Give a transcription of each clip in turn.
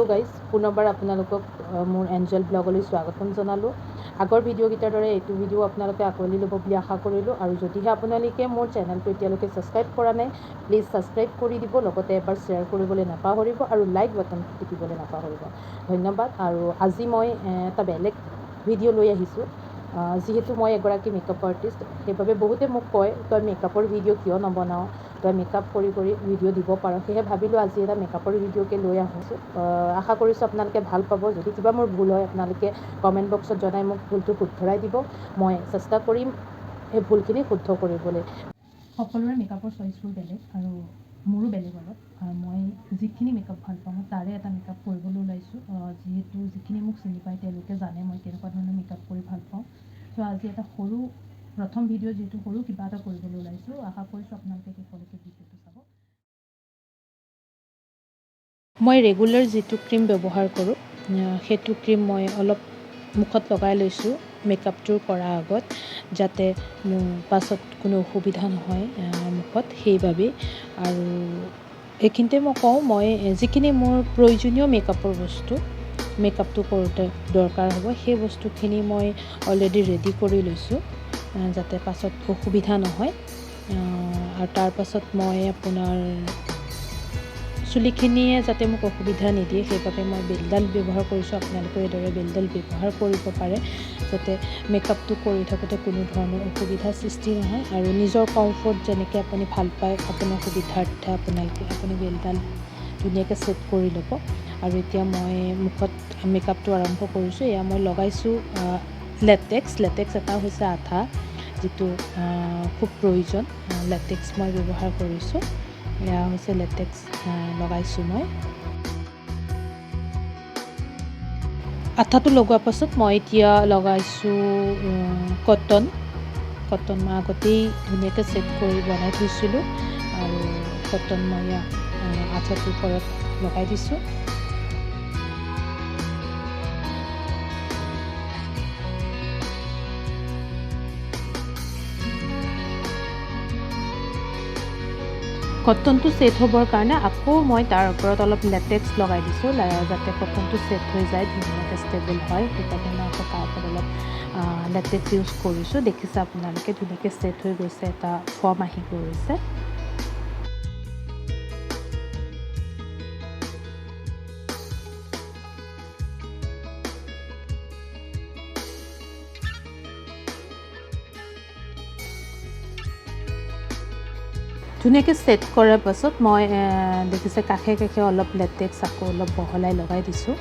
Hello' guys, পুনৰবাৰ আপোনালোকক মোৰ এঞ্জেল ব্লগলৈ স্বাগতম জনালোঁ। আগৰ ভিডিঅ'কেইটাৰ দৰে এইটো ভিডিঅ' আপোনালোকে আঁকোৱালি ল'ব বুলি আশা কৰিলোঁ। আৰু যদিহে আপোনালোকে মোৰ চেনেলটো এতিয়ালৈকে ছাবস্ক্ৰাইব কৰা নাই, প্লিজ ছাবস্ক্ৰাইব কৰি দিব, লগতে এবাৰ শ্বেয়াৰ কৰিবলৈ নাপাহৰিব আৰু লাইক বাটনটো টিপিবলৈ নাপাহৰিব। ধন্যবাদ। আৰু আজি মই এটা বেলেগ ভিডিঅ' লৈ আহিছোঁ। যিহেতু মই এগৰাকী মেকআপ আৰ্টিষ্ট, সেইবাবে বহুতে মোক কয়, তই মেকআপৰ ভিডিঅ' কিয় নবনাৱ, তই মেকআপ কৰি কৰি ভিডিঅ' দিব পাৰ। সেয়েহে ভাবিলোঁ আজি এটা মেকআপৰ ভিডিঅ'কে লৈ আহোঁ। আশা কৰিছোঁ আপোনালোকে ভাল পাব। যদি কিবা মোৰ ভুল হয়, আপোনালোকে কমেণ্ট বক্সত জনাই মোক ভুলটো শুধৰাই দিব। মই চেষ্টা কৰিম সেই ভুলখিনি শুদ্ধ কৰিবলৈ। সকলোৰে মেকআপৰ চইচবোৰ বেলেগ আৰু মোৰো বেলেগ অলপ। মই যিখিনি মেকআপ ভাল পাওঁ, মই তাৰে এটা মেকআপ কৰিবলৈ ওলাইছোঁ। যিহেতু যিখিনি মোক চিনি পায়, তেওঁলোকে জানে মই কেনেকুৱা ধৰণৰ মেকআপ কৰি ভাল পাওঁ। চ' আজি এটা সৰু প্ৰথম ভিডিঅ' যিহেতু সৰু কিবা এটা কৰিবলৈ ওলাইছোঁ। আশা কৰিছোঁ আপোনালোকে শেষলৈকে ভিডিঅ'টো চাব। মই ৰেগুলাৰ যিটো ক্ৰীম ব্যৱহাৰ কৰোঁ, সেইটো ক্ৰীম মই অলপ মুখত লগাই লৈছোঁ মেকআপটো কৰাৰ আগত, যাতে মোৰ পাছত কোনো অসুবিধা নহয় মুখত, সেইবাবেই। আৰু এইখিনিতে মই কওঁ, মই যিখিনি মোৰ প্ৰয়োজনীয় মেকআপৰ বস্তু, মেকআপটো কৰোঁতে দৰকাৰ হ'ব, সেই বস্তুখিনি মই অলৰেডি ৰেডি কৰি লৈছোঁ, যাতে পাছত অসুবিধা নহয়। আৰু তাৰপাছত মই আপোনাৰ চুলিখিনিয়ে যাতে মোক অসুবিধা নিদিয়ে, সেইবাবে মই বেলডাল ব্যৱহাৰ কৰিছোঁ। আপোনালোকেও এইদৰে বেলডাল ব্যৱহাৰ কৰিব পাৰে, যাতে মেকআপটো কৰি থাকোঁতে কোনো ধৰণৰ অসুবিধাৰ সৃষ্টি নহয়। আৰু নিজৰ কমফৰ্ট যেনেকৈ আপুনি ভাল পায়, আপোনাৰ সুবিধাৰ্থে আপুনি বেলডাল ধুনীয়াকৈ ছেট কৰি ল'ব। আৰু এতিয়া মই মুখত মেকআপটো আৰম্ভ কৰিছোঁ। এয়া মই লগাইছোঁ লেটেক্স। লেটেক্স এটা হৈছে আঠা, যিটো খুব প্ৰয়োজন। লেটেক্স মই ব্যৱহাৰ কৰিছোঁ। এয়া হৈছে লেটেক্স লগাইছোঁ মই। আঠাটো লগোৱাৰ পাছত মই এতিয়া লগাইছোঁ কটন। কটন মই আগতেই ধুনীয়াকৈ ছেট কৰি বনাই থৈছিলোঁ আৰু কটন মই আঠাটোৰ ওপৰত লগাই দিছোঁ। কটনটো ছেট হ'বৰ কাৰণে আকৌ মই তাৰ ওপৰত অলপ লেটেক্স লগাই দিছোঁ, যাতে কটনটো ছেট হৈ যায়, ধুনীয়াকৈ ষ্টেবল হয়। সেইকাৰণে মই আকৌ তাৰ ওপৰত অলপ লেটেক্স ইউজ কৰিছোঁ। দেখিছে আপোনালোকে, ধুনীয়াকৈ ছেট হৈ গৈছে, এটা ফৰ্ম আহি গৈছে। ধুনীয়াকৈ ছেট কৰাৰ পাছত মই দেখিছে কাষে কাষে অলপ লেটেক্স আকৌ অলপ বহলাই লগাই দিছোঁ,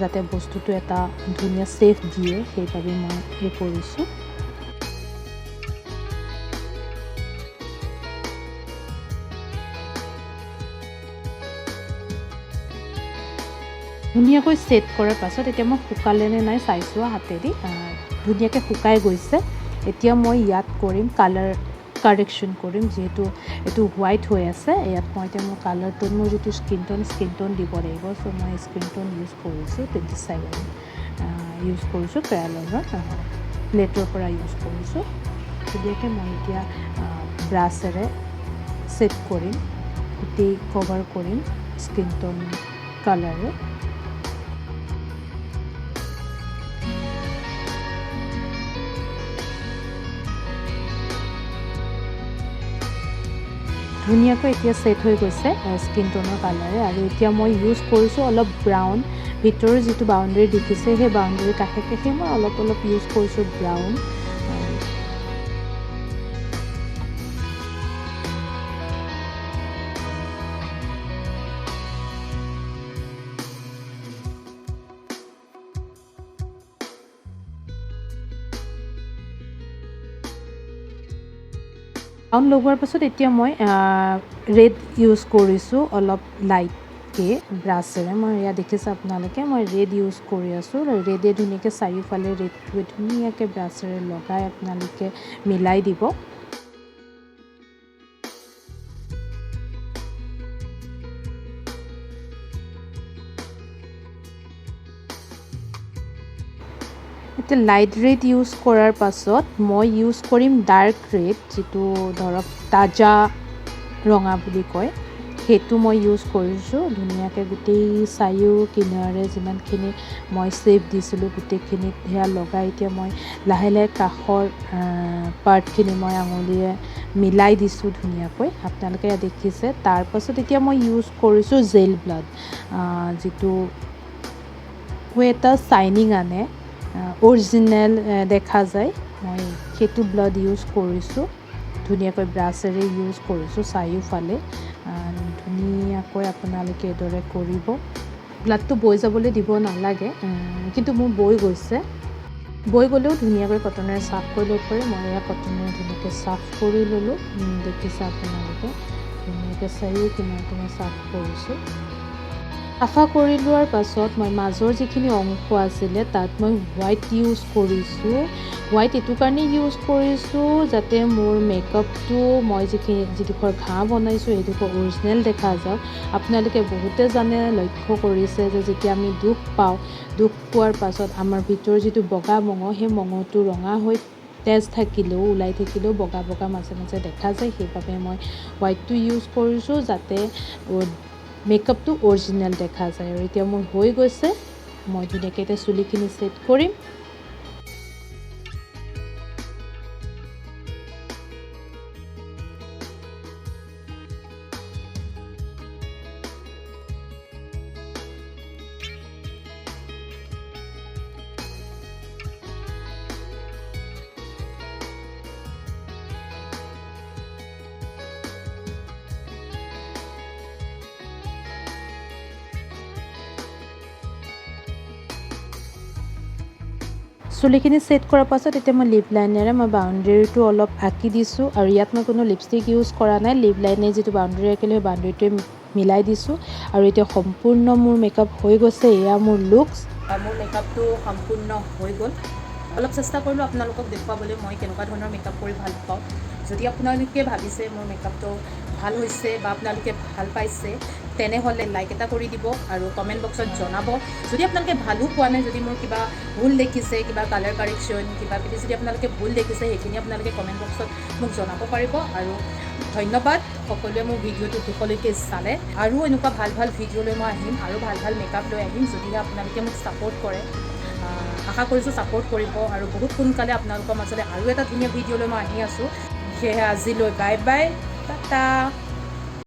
যাতে বস্তুটো এটা ধুনীয়া শ্বেপ দিয়ে, সেইবাবে মই এই কৰিছোঁ। ধুনীয়াকৈ ছেট কৰাৰ পাছত এতিয়া মই শুকালে নে নাই চাইছোঁ হাতেদি, ধুনীয়াকৈ শুকাই গৈছে। এতিয়া মই ইয়াত কৰিম কালাৰ কাৰেকশ্যন কৰিম, যিহেতু এইটো হোৱাইট হৈ আছে। ইয়াত মই এতিয়া মোৰ কালাৰ টোন, মোৰ যিটো স্কিন টোন, স্কিন টোন দিব লাগিব। চ' মই স্কিন টোন ইউজ কৰিছোঁ, 27 ইউজ কৰিছোঁ, ক্ৰেয়লনৰ প্লেটৰ পৰা ইউজ কৰিছোঁ। ধুনীয়াকৈ মই এতিয়া ব্ৰাছেৰে ছেট কৰিম, গোটেই কভাৰ কৰিম স্কিন টোন কালাৰে। ধুনীয়াকৈ এতিয়া ছেট হৈ গৈছে স্কিন টোনৰ কালাৰে। আৰু এতিয়া মই ইউজ কৰিছোঁ অলপ ব্ৰাউন, ভিতৰৰ যিটো বাউণ্ডেৰী দেখিছে, সেই বাউণ্ডেৰীৰ কাষে কাষে মই অলপ অলপ ইউজ কৰিছোঁ ব্ৰাউন। ব্ৰাউন লগোৱাৰ পাছত এতিয়া মই ৰেড ইউজ কৰিছোঁ অলপ লাইটকৈ ব্ৰাছেৰে। মই এয়া দেখিছে আপোনালোকে, মই ৰেড ইউজ কৰি আছোঁ। ৰেডে ধুনীয়াকৈ চাৰিওফালে ৰেডটোৱে ধুনীয়াকৈ ব্ৰাছেৰে লগাই আপোনালোকে মিলাই দিব। এতিয়া লাইট ৰেড ইউজ কৰাৰ পাছত মই ইউজ কৰিম ডাৰ্ক ৰেড, যিটো ধৰক তাজা ৰঙা বুলি কয়। সেইটো মই ইউজ কৰিছোঁ। ধুনীয়াকৈ গোটেই চাৰিও কিনাৰে যিমানখিনি মই শ্বেপ দিছিলোঁ গোটেইখিনিত সেয়া লগাই এতিয়া মই লাহে লাহে কাষৰ পাৰ্টখিনি মই আঙুলিৰে মিলাই দিছোঁ ধুনীয়াকৈ, আপোনালোকে দেখিছে। তাৰপাছত এতিয়া মই ইউজ কৰিছোঁ জেল ব্লাড, যিটো এটা শ্বাইনিং আনে, অৰিজিনেল দেখা যায়। মই সেইটো ব্লাড ইউজ কৰিছোঁ, ধুনীয়াকৈ ব্ৰাছেৰে ইউজ কৰিছোঁ চাৰিওফালে ধুনীয়াকৈ। আপোনালোকে এইদৰে কৰিব, ব্লাডটো বৈ যাবলৈ দিব নালাগে, কিন্তু মোৰ বৈ গৈছে। বৈ গ'লেও ধুনীয়াকৈ কটনেৰে চাফ কৰি ল'ব পাৰি। মই এয়া কটনেৰে ধুনীয়াকৈ চাফ কৰি ল'লোঁ, দেখিছে আপোনালোকে। ধুনীয়াকৈ চাৰিও কিনাৰটো মই চাফ কৰিছোঁ। চাফা কৰি লোৱাৰ পাছত মই মাজৰ যিখিনি অংশ আছিলে তাত মই হোৱাইট ইউজ কৰিছোঁ। হোৱাইট এইটো কাৰণে ইউজ কৰিছোঁ যাতে মোৰ মেকআপটো মই যিডোখৰ ঘাঁহ বনাইছোঁ সেইডোখৰ অৰিজিনেল দেখা যাওক। আপোনালোকে বহুতে জানে, লক্ষ্য কৰিছে যে যেতিয়া আমি দুখ পাওঁ, দুখ পোৱাৰ পাছত আমাৰ ভিতৰৰ যিটো বগা মঙহ, সেই মঙহটো ৰঙা হৈ তেজ থাকিলেও ওলাই থাকিলেও বগা বগা মাজে মাজে দেখা যায়। সেইবাবে মই হোৱাইটটো ইউজ কৰিছোঁ যাতে মেকআপটো অৰিজিনেল দেখা যায়। আৰু এতিয়া মোৰ হৈ গৈছে, মই ধুনীয়াকৈ এতিয়া চুলিখিনি ছেট কৰিম। চুলিখিনি ছেট কৰাৰ পাছত এতিয়া মই লিপ লাইনেৰে মই বাউণ্ডেৰীটো অলপ আঁকি দিছোঁ। আৰু ইয়াত মই কোনো লিপষ্টিক ইউজ কৰা নাই, লিপ লাইনে যিটো বাউণ্ডেৰী আঁকিলোঁ সেই বাউণ্ডেৰীটোৱে মিলাই দিছোঁ। আৰু এতিয়া সম্পূৰ্ণ মোৰ মেকআপ হৈ গৈছে। এয়া মোৰ লুকছ। মোৰ মেকআপটো সম্পূৰ্ণ হৈ গ'ল। অলপ চেষ্টা কৰিলোঁ আপোনালোকক দেখুৱাবলৈ মই কেনেকুৱা ধৰণৰ মেকআপ কৰি ভাল পাওঁ। যদি আপোনালোকে ভাবিছে মোৰ মেকআপটো ভাল হৈছে বা আপোনালোকে ভাল পাইছে, তেনেহ'লে লাইক এটা কৰি দিব আৰু কমেণ্ট বক্সত জনাব। যদি আপোনালোকে ভালো পোৱা নাই, যদি মোৰ কিবা ভুল দেখিছে, কিবা কালাৰ কাৰেকশ্যন কিবা কিবি যদি আপোনালোকে ভুল দেখিছে, সেইখিনি আপোনালোকে কমেণ্ট বক্সত মোক জনাব পাৰিব। আৰু ধন্যবাদ সকলোৱে মোৰ ভিডিঅ'টো শেষলৈকে চালে। আৰু এনেকুৱা ভাল ভাল ভিডিঅ' লৈ মই আহিম আৰু ভাল ভাল মেকআপ লৈ আহিম, যদিহে আপোনালোকে মোক ছাপোৰ্ট কৰে। আশা কৰিছোঁ ছাপোৰ্ট কৰিব। আৰু বহুত সোনকালে আপোনালোকৰ মাজলৈ আৰু এটা ধুনীয়া ভিডিঅ' লৈ মই আহি আছোঁ। সেয়েহে আজিলৈ বাই বাই, টাটা।